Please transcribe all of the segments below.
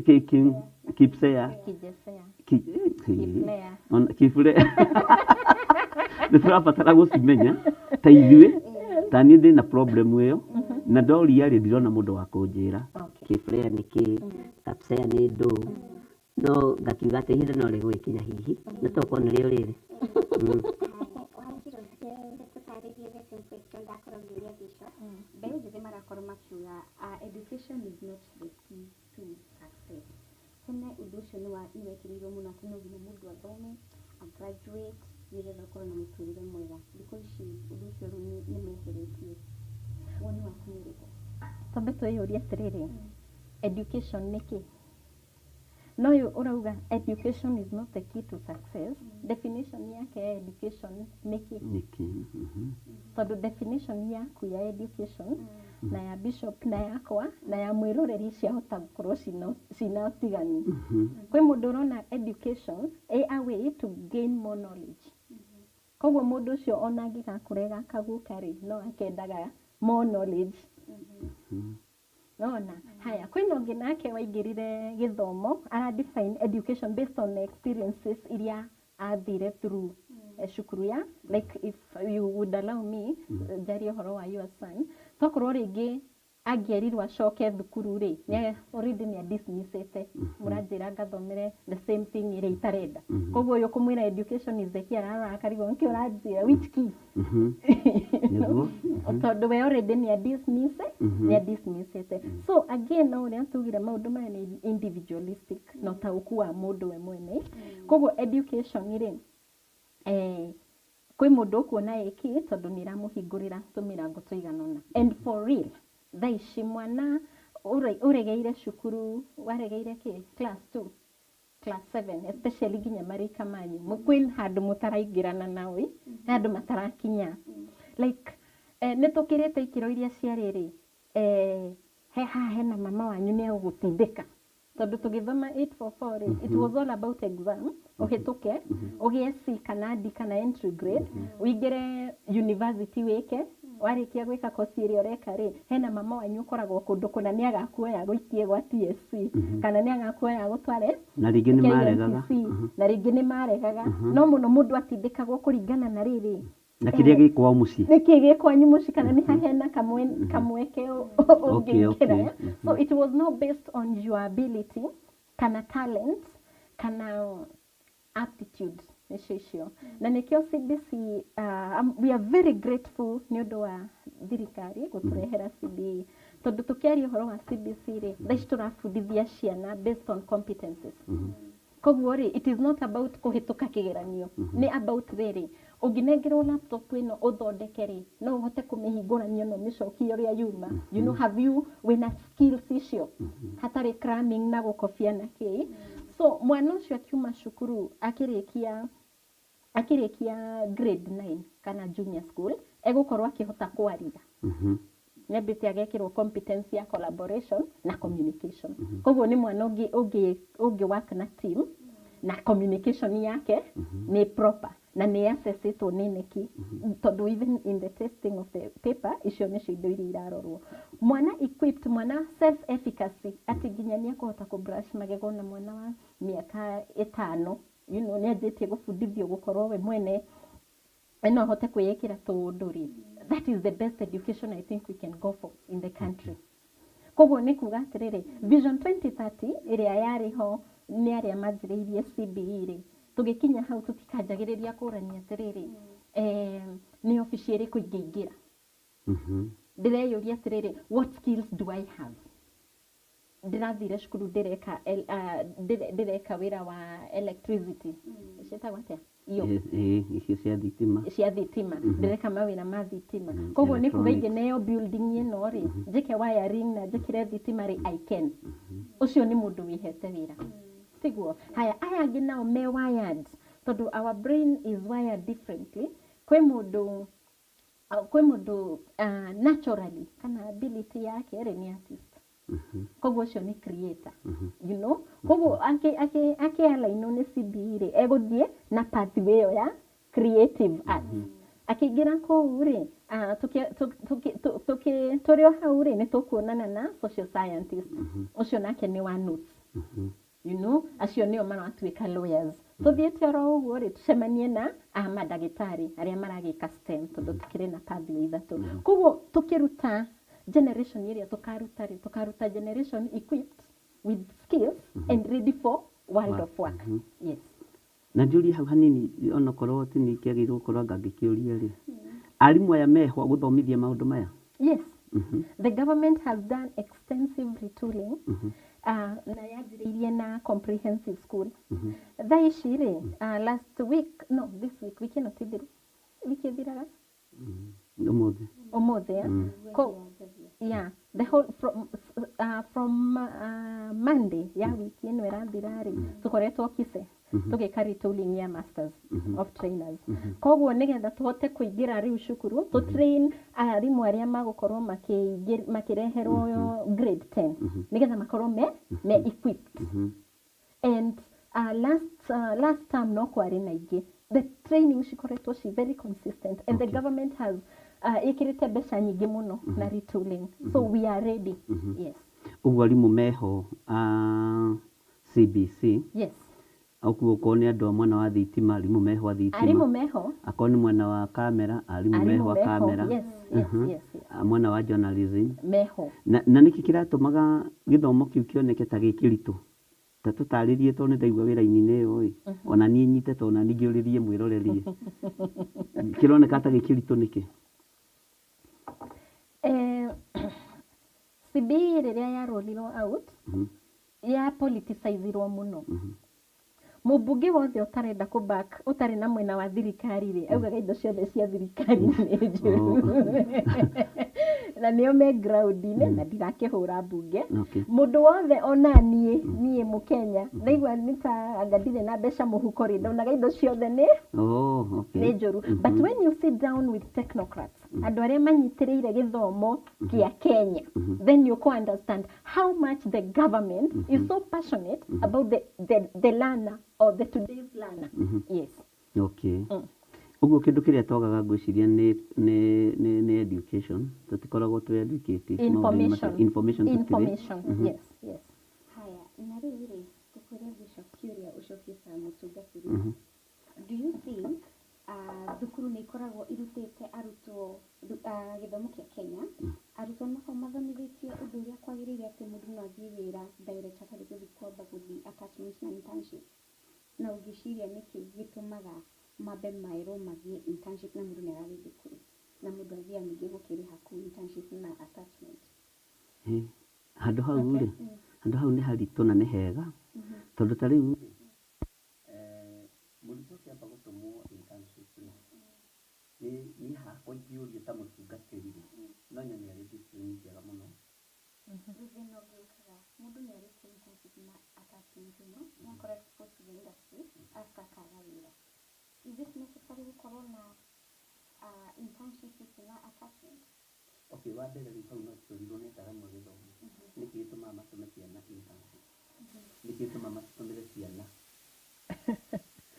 Kipsea. Kijesea. Kiflea. Kiflea. Kiflea nĩ tũrabatara gũcimenya ta ithuĩ, ta niĩ ndĩna problem ĩyo na ndoria rĩ, ndirona mũndũ wa kũnjĩra. Kiflea nĩ kĩ, Kapsea nĩ ndũ, no ngakiuga atĩ ihinda no rĩgũgĩkinya hihi nĩ tokorwo nĩrĩo rĩrĩ. Wanjiru, tũtarĩrie the same question ndakorwo ngĩũria Bishop. Mbeũ njĩthĩ marakorwo makiuga education is not the key to success. Tene ũndũ ũcio nĩ wekĩrĩirwo mũno atĩ no nginya mũndũ athome a graduate nĩgetha ũkorwo na mũtũrĩre mwega. Thikũ ici ũndũ ũcio rĩu nĩ meheretie. Woni waku nĩ ũrĩkũ? Twambe twĩyũrie atĩrĩrĩ, education nĩ kĩ? No ũyũ ũrauga education is not the key to success, definition yake ya education nĩ kĩ? Nĩkĩ? Tondũ definition yaku ya education na ya Bishop na yakwa na ya mwĩroreri ciahota gũkorwo cina ũtiganu. Kwĩ mũndũ ũrona education a way to gain more knowledge, koguo mũndũ ũcio ona angĩgakũra gakaguka rĩ, no akendaga more knowledge. Nona haya, kwĩna ũngĩ nake waingĩrire gĩthomo, ara define education based on experiences iria athire through cukuru ya, like, if you would allow me njarie ũhoro wa your son, tokorwo rĩngĩ angĩerirwo acoke thukuru rĩ, nĩ already nĩ adismissĩte, mũranjĩra ngathomere the same thing ĩrĩa itarenda. Koguo ũyũ kũmwĩra education is the key, ararora akarigwo, nĩkĩ ũranjĩra, which key? Nĩguo. Tondũ we already nĩ adismiss nĩ adismissĩte. So again, no ũrĩa tugire, maũndũ maya nĩ individualistic na ũtaũku wa mũndũ we mwene. Koguo education rĩ, kwĩ mũndũ ũkuona ĩki tondũ nĩ ĩramũhingũrĩra tũmĩrango tũigana ũna. And for real, thaa ici mwana ũregeire cukuru, waregeire kĩ class 2, class 7 especially, nginya marika manyu, kwĩ handũ mũtaraingĩrana nao, ĩ he handũ matarakinya, like nĩ tũkĩrĩte ikĩro iria ciarĩ rĩ, he haha hena mama wanyu nĩ egũgũtindĩka, tondũ tũgĩthoma 844 rĩ, it was all about exam, ũhĩtũke, ũgĩe C kana D kana entry grade, ũingĩre university wĩke. Warĩkia gwĩka kosi ĩrĩa ũreka rĩ, hena mama wanyu ũkoragwo kũndũ kũna, nĩ agakuoya gũikie gwa TSC kana nĩ agakuoya gũtware Na rĩngĩ nĩ maregaga. KMTC. Na rĩngĩ nĩ maregaga, no mũno mũndũ atindĩkagwo kũringana na rĩrĩ na kĩrĩa gĩ kwao mũciĩ. Nĩkĩ gĩ kwanyu mũciĩ, kana nĩ hahena kamweke ũngĩingĩra. So it was not based on your ability kana talent kana aptitude nĩcio icio. Na nĩkĩo CBC, we are very grateful nĩ ũndũ wa thirikari gũtũrehera CBE, tondũ tũkĩaria ũhoro wa CBC rĩ, thaa ici tũrabundithia ciana based on competences. Koguo rĩ, it is not about kũhĩtũka kĩgeranio, nĩ about rĩrĩ, ũngĩnengerwo laptop ĩno ũthondeke rĩ, no ũhote kũmĩhingũrania na ũmĩcokie ũrĩa yuma? Have you, wĩna skills icio hatarĩ cramming na gũkobia na kĩ? So mwana ũcio akiuma cukuru, akĩrĩkia grade 9 kana junior school, egũkorwo akĩhota kwaria, nĩambĩte agekĩrwo competence ya collaboration na communication. Koguo nĩ mwana ũngĩ work na team na communication yake nĩ proper na nĩ assessĩtwo nĩ neki, tondũ even in the testing of the paper, icio nĩcio indo iria irarorwo. Mwana equipped, mwana self efficacy, atĩ nginya nĩ ekũhota kũ brush magego na mwana wa mĩaka 5, nĩ anjĩtie gũbundithio gũkorwo we mwene no ahote kwĩĩkĩra tũũndũ rĩ, that is the best education I think we can go for in the country. Koguo nĩ kuga atĩrĩrĩ, Vision 2030 ĩrĩa yarĩ ho nĩ arĩa manjĩrĩirie CBE rĩ, tũgĩkinya hau tũtikanjagĩrĩria kũrania atĩrĩrĩ, nĩ obici ĩrĩkũ ingĩingĩra. Ndĩreyũria atĩrĩrĩ, what skills do I have? Ndĩrathire cukuru, ndĩreka ndĩreka wĩra wa electricity, ciĩtagwo atĩa iyo? Icio cia thitima. Cia thitima, ndĩreka mawĩra ma thitima. Koguo nĩ kuga electronics. Ingĩneo building ĩno rĩ, njĩke wiring na njĩkĩre thitima rĩ, I can. Ũcio nĩ mũndũ wĩhete wĩra, tiguo? Haya, aya angĩ nao me wired, tondũ our brain is wired differently. Kwĩ mũndũ naturally kana ability yake rĩ nĩ artist, koguo ũcio nĩ creator. Koguo akĩ-align nĩ CBE rĩ, egũthiĩ na pathway ĩyo ya creative arts. Akĩingĩra kũu rĩ, tũrĩ o hau rĩ, nĩ tũkuonana na social scientist, ũcio nake nĩ wa notes. Acio nĩo maratuĩka lawyers. Tũthiĩte oro ũguo rĩ, tũcemanie na a mandagĩtarĩ arĩa maragĩka STEM, tondũ tũkĩrĩ na pathway ithatũ. Koguo tũkĩruta generation ĩrĩa tũkaruta rĩ, tũkaruta generation equipped with skills and ready for world of work. Yes. Na njũrie hau hanini, onokorwo ti nĩ kĩagĩrĩirwo gũkorwo anga ngĩkĩũria rĩ, arimũ aya meho gũthomithia maũndũ maya? Yes. The government has done extensive retooling, na yanjĩrĩirie na comprehensive school. Thaa ici rĩ, last week, no, this week, wiki ĩno ti thiru, wiki ĩthiraga Ũmũthĩ. Ũmũthĩ, eh? Yeah, the whole from Monday ya wiki ĩno ĩrathira rĩ, tũkoretwo KISE tũgĩka retooling ya masters of trainers. Koguo nĩgetha tũhote kũingĩra rĩu cukuru tũ train arimũ arĩa magũkorwo makĩreherwo grade 10, nĩgetha makorwo me equipped. And last term no kwarĩ na ingĩ. The training cikoretwo ci very consistent and the government has ĩkĩrĩte mbeca nyingĩ mũno na retooling, so we are ready, yes. Ũguo arimũ meho a CBC? Yes. Ũguo okorwo nĩ andũ a mwena wa thitima, arimũ meho a thitima? Arimũ meho. Akorwo nĩ mwena wa kamera, arimũ arimũ meho a meho. Kamera? Yes. Ah, mwena wa journalism? Meho. Na nĩkĩ kĩratũmaga gĩthomo kĩu kĩoneke ta gĩ kĩritũ? Ta tũtarĩrie, tondũ nĩ ndaigua wĩra-inĩ ĩyo ĩ, ona niĩ nyite, tondũ ona niĩ ngĩũrĩrie mwĩroreri kĩroneka ta gĩ kĩritũ nĩkĩ? CBE rĩrĩa yarolirwo out, ya politicizirwo mũno. Mũmbunge wothe ũtarenda kũ back, ũtarĩ na mwena wa thirikari rĩ, augaga indo ciothe cia thirikari nĩ njũru, na nĩo me ground-inĩ, na ndirakĩhũra mbunge. Mũndũ wothe, ona niĩ mũkenya, ndaigua nĩ ta anga ndirĩ na mbeca mũhuko rĩ, ndonaga indo ciothe nĩ nĩ njũru. But when you sit down with technocrats, andũ arĩa manyitĩrĩire gĩthomo kĩa Kenya, then you can understand how much the government is so passionate about the learner or the today's learner. Yes. Okay. Ũguo kĩndũ kĩrĩa twagaga, ngwĩciria nĩ education. Tũtikoragwo twĩ educated maũndũ-inĩ macio. Information. Information tũtirĩ. Information, yes. Haya, na rĩu rĩ, ngũkũria Bishop kĩũria ũcokie ta mũtungatĩri. Do you think thukuru nĩ ikoragwo irutĩte arutwo gĩthomo kĩa Kenya, arutwo nĩ makoragwo mathomithĩtio ũndũ ũrĩa kwagĩrĩire atĩ mũndũ no athiĩ wĩra direct atarĩ gũthiĩ kwamba gũthiĩ attachment na internship? Na ũngĩciria nĩkĩ gĩtũmaga mambe merwo mathiĩ internship na mũndũ nĩ arathiĩ thukuru, na mũndũ athiaga ningĩ gũkĩrĩha kũu internship na attachment? Ĩ, handũ hau rĩ, handũ hau nĩ haritũ na nĩ hega, tondũ ta rĩu rĩ, mũrutwo akĩamba gũtũmwo internship rĩ, nĩ niĩ hakwa ingĩũrio ta mũtungatĩri rĩ, no nyone arĩ decision njega mũno. Rĩu thĩna ũngĩ ũkaga, mũndũ nĩ arĩkia internship na attachment ĩno, nĩ akorwo exposed to the industry, aracoka akaga wĩra. Is it necessary gũkorwo na internship ici na attachment? Okay, wa mbere rĩu hau no tũrirwo nĩ ataaramu a gĩthomo, nĩkĩ gĩtũmaga matũme ciana internship, nĩkĩ gĩtũmaga matũmĩre ciana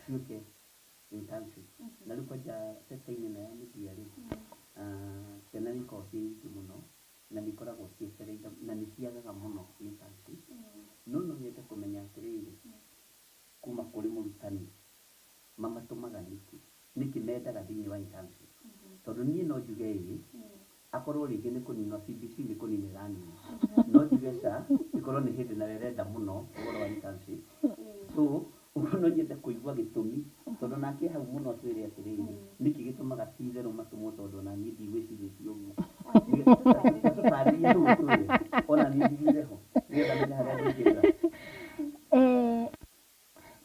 ciũke internship? Na rĩu kwanja sector-inĩ ĩno ya media rĩ, ciana nĩ ikoragwo ciĩ nyingĩ mũno na nĩ ikoragwo cietereire na nĩ ciagaga mũno internship. No nyende kũmenya atĩrĩrĩ, kuma kũrĩ mũrutani, mamatũmaga nĩkĩ? Nĩkĩ mendaga thĩinĩ wa internship? Tondũ niĩ no njuge ĩĩ, akorwo rĩngĩ nĩ kũninwo CBC nĩ kũnina ĩranina, no njuge ca ĩkorwo nĩ hĩndĩ nayo ĩrenda mũno ũhoro wa internship. So ũguo no nyende kũigua gĩtũmi, tondũ nake hau mũno atwĩre atĩrĩrĩ, nĩkĩ gĩtũmaga ti itherũ matũmwo, tondũ ona niĩ ndigwĩcirĩtie ũguo. Tũtarĩrie hau, ũtwĩre ona niĩ ndigire ho nĩgetha menye harĩa ngũingĩrĩra.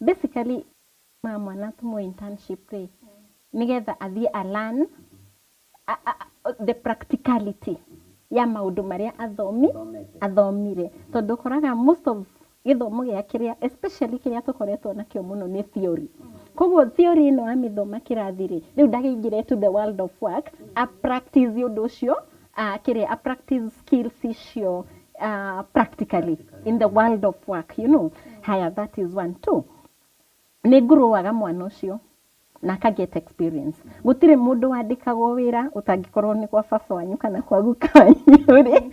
Basically ma mwana atũmwo internship rĩ, nĩgetha athiĩ a learn the practicality ya maũndũ marĩa athomi Athomete. Athomire, tondũ ũkoraga most of gĩthomo gĩa kĩrĩa, especially kĩrĩa tũkoretwo nakĩo mũno, nĩ theory. Koguo theory ĩno amĩthoma kĩrathi rĩ, rĩu ndagĩingĩre to the world of work a practice ũndũ ũcio, kĩrĩa a practice skills icio practically in the world of work. Haya, that is one. Two, nĩ ngũrũaga mwana ũcio na aka get experience. Gũtirĩ mũndũ wandĩkagwo wĩra ũtangĩkorwo nĩ kwa baba wanyu kana kwa guka wanyu rĩ,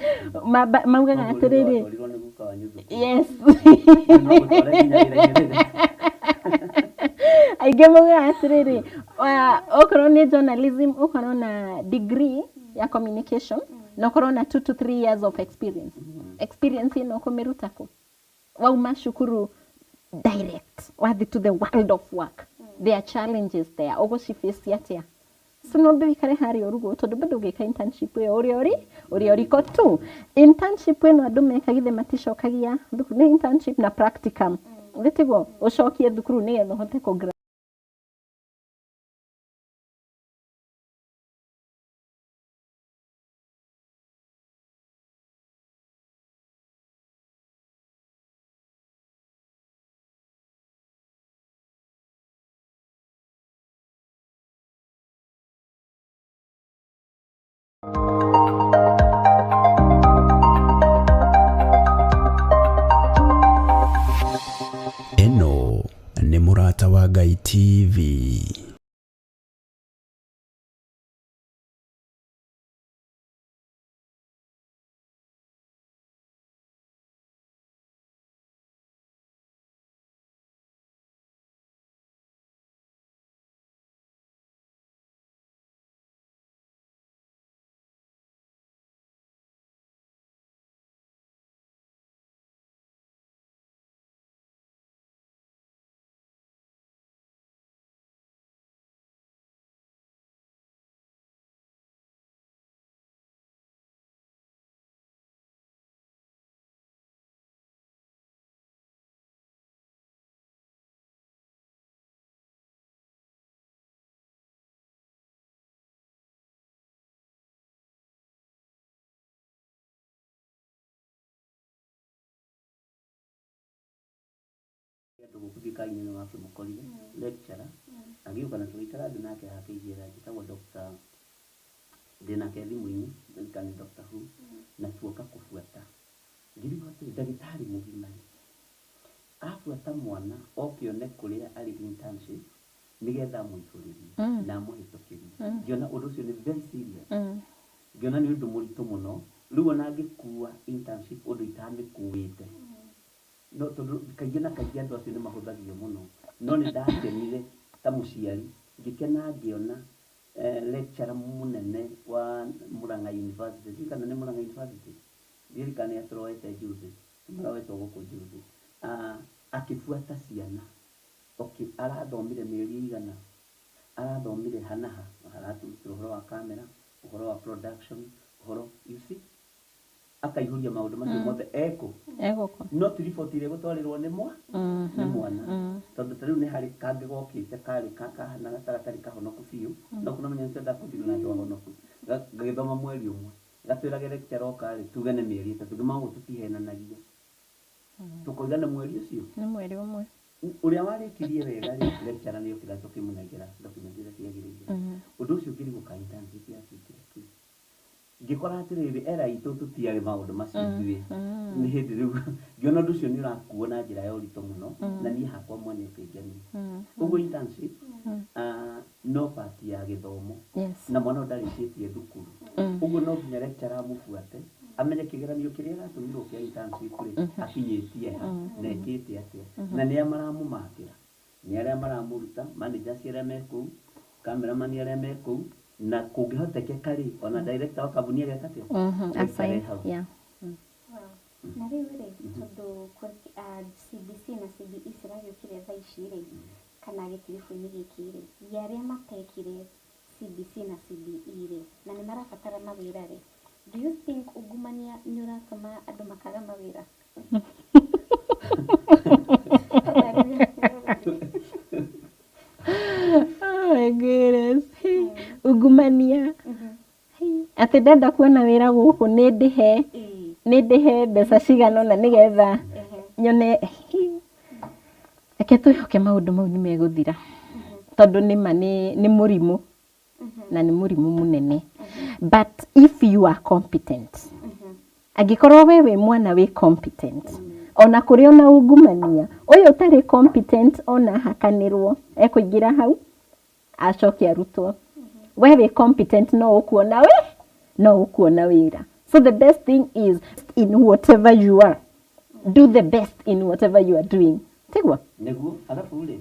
maugaga atĩrĩrĩ. Watwarirwo nĩ guka. guka wanyu thukuru. Yes. No gũtware nginya wĩra-inĩ rĩrĩ. Aingĩ maugaga atĩrĩrĩ, okorwo nĩ journalism ũkorwo na degree ya communication na ũkorwo na 2 to 3 years of experience. Experience ĩno ũkũmĩruta kũ? Wauma cukuru direct wathi to the world of work, there are challenges there, ũgũciface atĩa? So no mbe wikare harĩa ũrugwo, tondũ bado ũgĩka internship ĩyo ũrĩa ũrĩ ũrĩa ũriko tu. Internship ĩno andũ mekagithe maticokagia thukuru, nĩ internship na practicum, gĩtiguo ũcokie thukuru nĩgetha ũhote kũ Ĩno nĩ Mũrata wa Ngai TV. Andũ gũkũ thirikari-inĩ nĩ wakĩmũkorire lecturer agĩũka na tũgĩikara thĩ nake akĩnjĩra, njĩtagwo Dr. ndĩnake thimũ-inĩ, ndirikane Dr. Who, na tuoka kũbuata. Ngĩrigwo atĩrĩ, ndagĩtarĩ mũgima rĩ abuata mwana oke one kũrĩa arĩ internship nĩgetha amũihũrĩrie na amũhĩtũkĩrie. Ngĩona ũndũ ũcio nĩ very serious, ngĩona nĩ ũndũ mũritũ mũno. Rĩu ona angĩkua internship ũndũ itamĩkuĩte, no tondũ kaingĩ na kaingĩ andũ acio nĩ mahũthagio mũno. No nĩ ndakenire ta mũciari, ngĩkena ngĩona lecturer mũnene wa Murang'a University, ndiũĩ kana nĩ Murang'a University, ndiũĩ kana nĩ atũroete juzi, maroetwo gũkũ juzi, akĩbuata ciana. Okay, arathomire mĩeri ĩigana, arathomire hanaha, aratũrutĩra ũhoro wa camera, ũhoro wa production, ũhoro, you see, akaihũria maũndũ macio mothe ekũ egũkũ no ti riboti ĩrĩa ĩgũtwarĩrwo nĩ mwa nĩ mwana, tondũ ta rĩu nĩ harĩ kangĩ gokĩte karĩ kahanaga ta gatarĩ kahonoku biũ, no kuna menya nĩtwendaga kũthira na andũ ahonoku. Gagĩthoma mweri ũmwe, gatwĩrage lecturer oka rĩ, tuge nĩ mĩeri 3, ngĩmaga ũguo tũtihenanagia, tũkoiga nĩ mweri ũcio. Nĩ mweri ũmwe. Ũrĩa warĩkirie wega rĩ, lecturer nĩ okire tũkĩmũnengera document iria ciagĩrĩire. Ũndũ ũcio ngĩrigwo ka internship yatuĩkire kĩ, ngĩkora atĩrĩrĩ, era itũ tũtiarĩ maũndũ macio ithuĩ nĩ hĩndĩ. Rĩu ngĩona ũndũ ũcio nĩ ũrakuo na njĩra ya ũritũ mũno, na niĩ hakwa mwene ũkĩngenia. Ũguo internship no part ya gĩthomo na mwana ũyũ ndarĩkĩtie thukuru, ũguo no nginya lecturer amũbuate amenye kĩgeranio kĩrĩa aratũmirwo kĩa internship rĩ, akinyĩtie ha na ĩkĩte atĩa, na nĩa maramũmakĩra, nĩ arĩa maramũruta, managers arĩa me kũu, cameraman arĩa me kũu, na kũngĩhotekeka rĩ, ona director wa kambuni ageka atĩa? Lecturer Assign hau. Wow. Na rĩu rĩ, tondũ CBC na CBE ciragĩũkire thaa ici rĩ, kana gĩtiribũ-inĩ gĩkĩ rĩ, gĩa arĩa matekire CBC na CBE rĩ, na nĩ marabatara mawĩra rĩ, do you think ungumania nĩ ũratũma andũ makaga mawĩra? Oh my goodness. Ungumania. Atĩ ndenda kuona wĩra gũkũ nĩ ndĩhe nĩ ndĩhe mbeca cigana ũna nĩgetha nyone. Reke twĩhoke maũndũ mau nĩ megũthira, tondũ nĩma nĩ mũrimũ na nĩ mũrimũ mũnene. But if you are competent, angĩkorwo we wĩ mwana wĩ competent, ona kũrĩ ona ungumania, ũyũ ũtarĩ competent ona hakanĩrwo ekũingĩra hau acoke arutwo. We wĩ competent, no ũkuona we no ũkuona wĩra. So the best thing is, in whatever you are, Do the best in whatever you are doing, tiguo? Nĩguo. Arabu rĩ,